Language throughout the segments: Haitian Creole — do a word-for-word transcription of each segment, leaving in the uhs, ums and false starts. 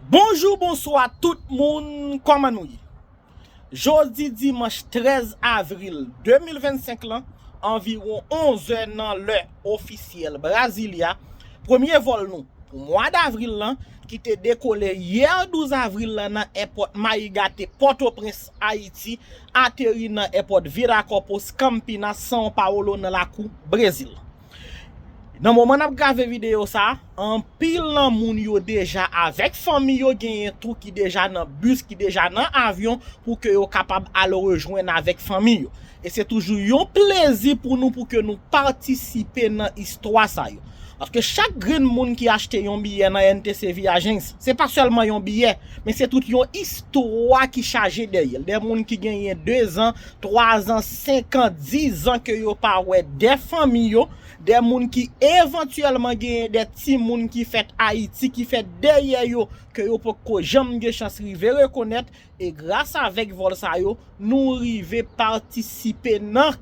Bonjou, bonswa tout moun, kòman nou ye? Jodi dimanch trèz avril de mil vennsenk lan, anviwon onz è nan lè ofisyèl Brasilia, premye vòl nou pou mwa davril lan, ki te dekole yè douz avril lan nan èpòt Maïgate, Pòtoprens, Ayiti, ateri nan èpòt Viracopos, Campinas, São Paulo, nan lakou Brezil. Nan moman n ap grave videyo sa, anpil nan moun yo deja avèk fanmi yo, genyen tou ki deja nan bis, ki deja nan avyon pou ke yo kapab al rejwenn avèk fanmi yo. E se toujou yon plezi pou nou pou ke nou patisipe nan istwa sa yo. Paske chak grenn moun ki achte yon biyè nan N T C Viagens, se pa sèlman yon biyè, men se tout yon istwa ki chaje dèyè l. De moun ki genyen de zan, twa zan, senk an, diz an ke yo pa wè de fanmi yo, de moun ki evantyèlman genyen de timoun ki fèt Ayiti, ki fèt dèyè yo, ke yo poko janm gen chans rive rekonèt, e gras avèk vòl sa yo, nou rive patisipe nan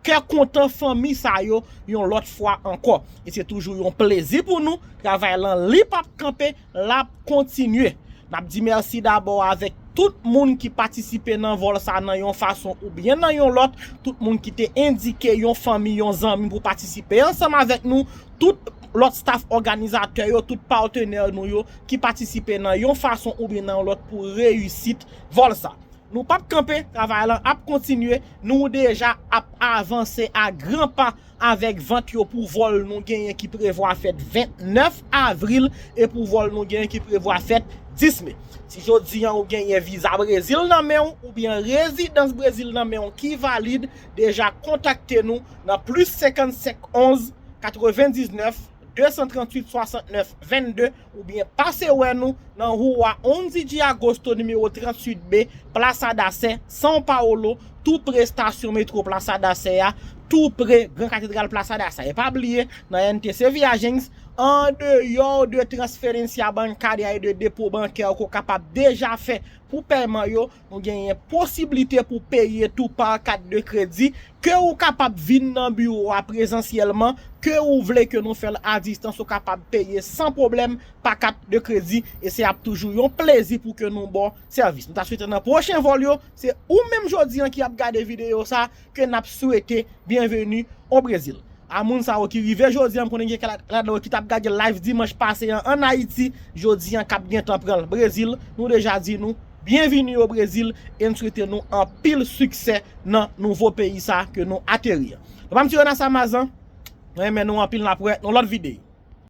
kè kontan fanmi sa yo yon lòt fwa ankò. E se toujou yon plezi pou nou, travay lan li p ap kanpe, l ap kontinye. N ap di mèsi dabò avèk tout moun ki patisipe nan vòl sa nan yon fason oubyen nan yon lòt, tout moun ki te endike yon fanmi, yon zanmi pou patisipe ansanm avèk nou, tout lòt staf òganizatè yo, tout patnè nou yo ki patisipe nan yon fason oubyen nan yon lòt pou reyisit vòl sa. Nou p ap kanpe, travay lan ap kontinye, nou deja ap avanse a gran pa avèk vant yo pou vòl nou genyen ki prevwa fèt vennèf avril e pou vòl nou genyen ki prevwa fèt dis me. Si jodi an ou genyen viza Brezil nan men w oubyen rezidans Brezil nan men w ki valid, deja kontakte nou nan plis senkannsenk onz katrevendiznèf de san tranntuit swasantnèf vennde oubyen pase wè nou nan Rua onze de Agosto nimewo tranntuit B, Plaza da Sé, São Paulo, tou pre estasyon metwo Plaza da Sé a, tou pre Gran Katedral Plaza da Sé. E pa bliye, nan N T C Viagens, andeyò de transferencia bancaria e de depo bankè ke w kapab deja fè pou pèman yo, nou genyen posiblite pou peye tou pa kat de kredi, ke ou kapab vin nan biwo a prezansyèlman, ke ou vle ke nou fè l a distans, ou kapab peye san pwoblèm pa kat de kredi, e se ap toujou yon plezi pou ke nou ba w sèvis. Nou ta swete nan pwochen vòl yo, se ou menm jodi an ki ap gade videyo sa, ke n ap swete byenveni o Brezil. A moun sa yo ki rive jodi an, m konnen gen kèk ladan yo ki t ap gade live dimanch pase an ann Ayiti, jodi an k ap gentan pran l Brezil, nou deja di nou byenvini o Brezil e n swete nou anpil siksè nan nouvo peyi sa ke nou ateri an. Nou pa m tire nan sa mazan, mwen renmen nou anpil, n ap wè nan lòt videyo.